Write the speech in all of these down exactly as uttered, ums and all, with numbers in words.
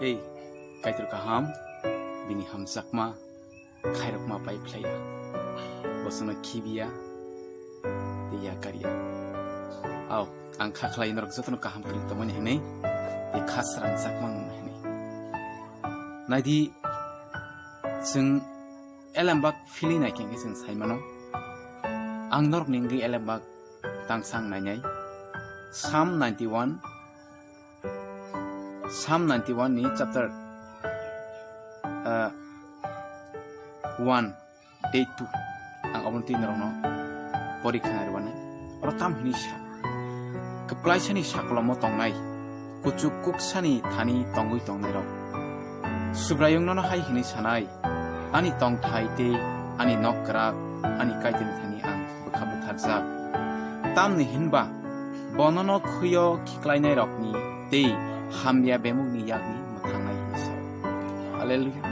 Ei, Kaitor kaham, bini hamjakma khairokma pai phlaiya. Bosono khibiya tei yakarya. Ao, ang kha khlai norok jotono kaham kwrwng tongmani hwnwi tei kha srangjakma wngmani hwnwi. Naidi, chwng elembak philwi nai khe chwng sai mano. Ang norokni wngwi elembak tangsang nainai. Psalm ninety-one, Psalm ninety-one ni chapter, ah, one, day two. Ang obono twi norokno porikha narwani. Oro tam hwnwi sa, kwplaisani saklomo tongnai, kuchuk kuksani thani tongwi tongnairok. Subraiyung nono hai hwnwi sanai, ani tongthai tei ani nok kwrak, ani Kaitorni thani ang bwkha butharjak. Tamni hwnba, bonono khwiyo khiklainairokni tei hamya bemukni yakni mwthangnai hwnwi sa. Hallelujah.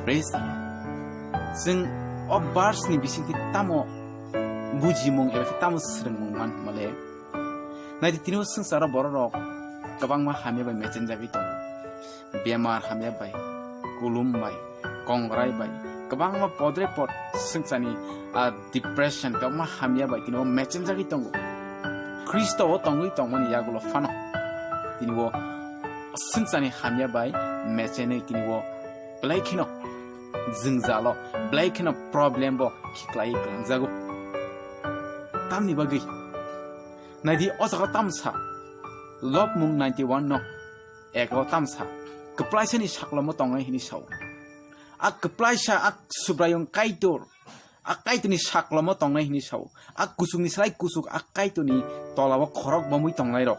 Praise the Lord. Chwng o verse ni bisingtwi tamo bujimung eba khe tamo swrwngmung man hwnmale? Naidi, tini o swngcharo bororok kwbangma hamya bai mechenjagwi tongo. Bemar hamya bai, kulum bai, kongrai bai, kwbangma podre pod swngchani, ah, depression, kwbangma hamya bai tini o mechenjagwi tongo. Khristo o tongwi tongmani yagulo phano tini o swngchani hamya bai mechenwi tini o belai kheno jwngjalo, belai kheno problem bo khiklaiwi kwlangjago. Tamni bagwi naidi, o jaga tamsa Lobmung ninety-one no ego tamsa kwplaisani saklomo tongnai hwnwi sao. A kwplaisa, a Subraiyung Kaitor, a Kaitorni saklomo tongnai hwnwi sao. A kuchukni slai kuchuk, a Kaitorni tolao khorok bomwi tongnairok.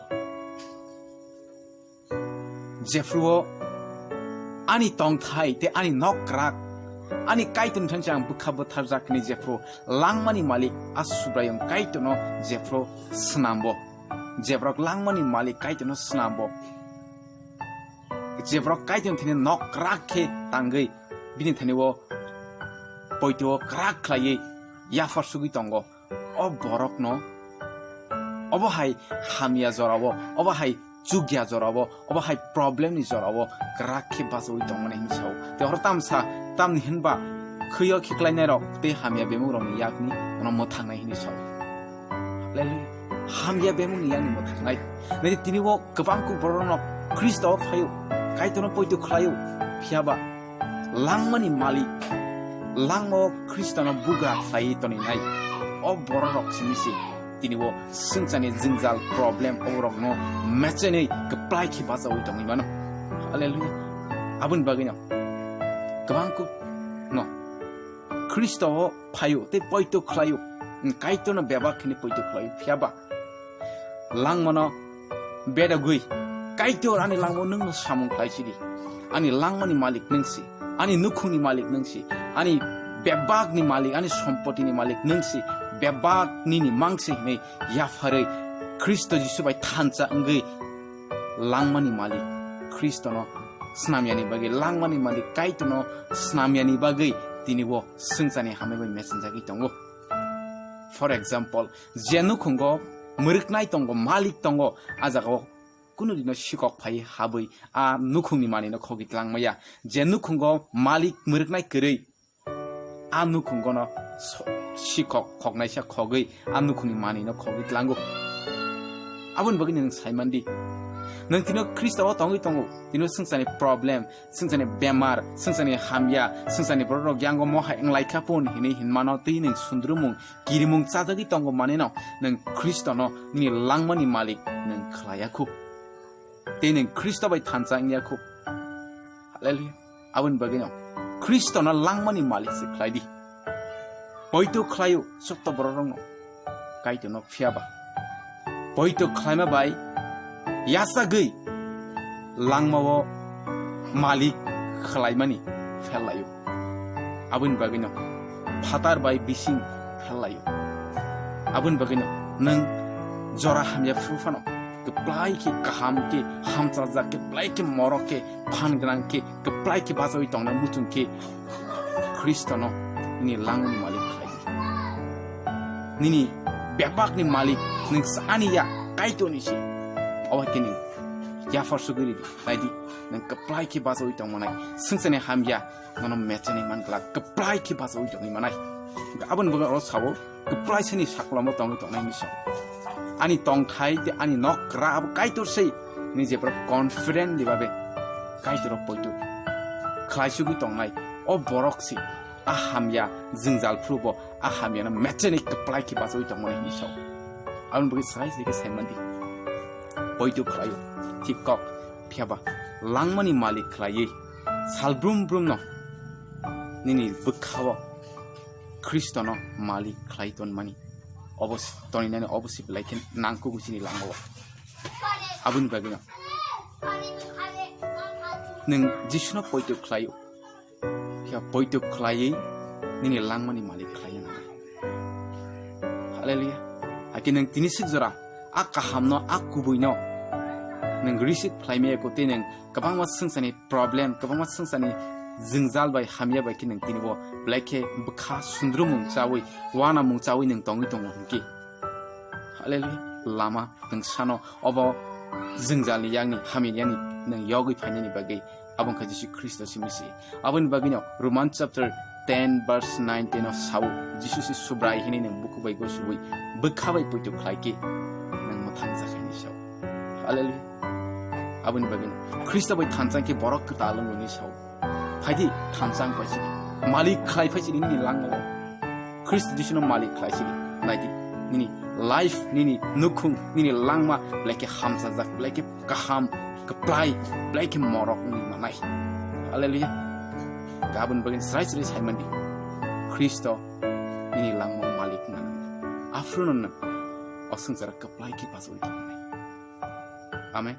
Jephruo ani tongthai tei ani nok kwrak, ani Kaitorni thani ang bwkha bwtharjak hwnwi jephru langmani malik a Subraiyung Kaitorno jephru snambo. Jebrok langmani malik Kaitorno snambo. Jebrok Kaitorni thani nok kwrak khe tangwi bini thani o poito kwrak khlaiwi yaphar sugwi tongo. O borokno obo hai hamya jorao, obo hai chukya jorao, obo hai problem ni jorao kwrak khe bachaui tongmani hwnwi sao. Tei horo tamsa, tamni hwnba khwio khiklainairok tei hamya bemungrokni yakni bono mwthangnai hwnwi sao. Hallelujah. Hamya bemungni yakni mwthangnai. Nai tini o kwbang kuk borokno Khristo o phaio, Kaitorno poito khlaio, phiyaba langmani malik, langmao Khristono bugra khlaiwi toninai. O bororok simi se tini o swngchani jwngjal, problem, oborokno mechenwi kwplai khe bachaui tongwi mano. Hallelujah. Aboni bagwino kwbang kuk no Khristo o phaio tei poito khlaio, Kaitorno bebak hwnwi poito khlaio, phiyaba langmano bedagwi, "Kaitor, ani langmao nwngno samung khlai sidi. Ani langmani malik nwng si, ani nukhungni malik nwng si, ani bebakni malik, ani sompotini malik nwng si, bebak nini mang si," hwnwi yapharwi Khristo Jisu bai thansa wngwi langmani malik Khristono snamyani bagwi, langmani malik Kaitorno snamyani bagwi tini bo swngchani hamya bai mechenjagwi tongo. For example, je nukhungo mwrwknai tongo, malik tongo, a jagao kunu dino sikok phai habwi a nukhungni manwino khogwi tlangmaya. Je nukhungo malik mwrwknai kwrwi, a nukhungono so-, sikok khoknaisa khogwi a nukhungni manwino khogwi tlango. Aboni bagwi nwng saimandi, nwng tino Khristo o tongwi tongo, tino swngchani problem, swngchani bemar, swngchani hamya, swngchani bororok yango mohai wnglaikha pun hinwi hinmano tei nwng sundrumung, kirimung chajagwi tongo manwino nwng Khristono nini langmani malik nwng khlaiya khu. Tei nwng Khristo bai thansa wngya khu. Hallelujah. Aboni bagwino Khristono langmani malik se khlai di. Poito khlaio sotto bororokno, Kaitorno phiyaba. Poito khlaima bai yachagwi langmao malik khlaimani phellaio. Aboni bagwino phatar bai bising phellaio. Aboni bagwino nwng jora hamya phuru phano kwplai khe kaham khe hamchajak khe belai khe morok khe phan gwnang khe kwplai khe bachaui tongna muchung khe Khristono nini langmani malik khlai di. Nini bebakni malik nwng ani ya Kaitorni se. Obo khe nwng yaphar sugwi ridi. Naidi, nwng kwplai khe bachaui tongmanai. Swngcharni hamya nono mechenwi man glak, kwplai khe bachaui tongwi manai. Aboni bagwi oro sao, kwplai sani saklomo tongwi tongnai hinwi sao. Ani tongthai tei ani nokra abo Kaitor sei hinwi jephru confident ni babe Kaitoro poito khlai sugwi tongnai o borok si a hamya jwngjal phuru bo a hamyano mechenwi kwplai khe bachaui tongmani hinwi sao. Aboni bagwi srai srai khe saimandi. Poito khlaio, thik kok, phiyaba langmani malik khlaiwi sal brum brumno nini bwkhao Khristono malik khlai tonmani obo si-, toninani obo si belai khe nangkukgo chini langmao. Aboni bagwino nwng Jisuno poito khlaio, phiya poito khlaiwi nini langmani malik khlaiya nang. Hallelujah. Hakhe nwng tini sik jora a kahamno, a kubuino nwng receive khlaimaya kho tei nwng kwbangma swngcharni problem, kwbangma swngcharni jwngjal bai hamya bai khe nwng tini bo belai khe bwkha sundrumung chaui, uanamung chaui nwng tongwi tongo hinkhe. Hallelujah. Lama nwng sano obo jwngjalni yakni hamya yakni nwng yogwi phainani bagwi abo wngkha Jisu Khristo simi se. Aboni bagwino Roman chapter ten verse nineteen o sao, Jisu se Subrai hinwi nwng bukhuk bai gosubui bwkha bai poito khlai khe nwng mwthangjakha hinwi sao. Hallelujah. Aboni bagwino Khristo bai thansa khe borok kwtal wngwi sao. Phaidi thansa wng phai sidi. Malik khlai phai sidi nini langmao. Khristo Jisuno malik khlai sidi. Naidi, nini life, nini nukhung, nini langma belai khe hamsajak, belai khe kaham, kwplai, belai khe morok wngwi manai. Hallelujah. Gabon bagwino srai srai saimandi. Khristo nini langmao malik wngna nang. Aphuru no nwng o swngcharo kwplai khe bachaui tongmani. Amen.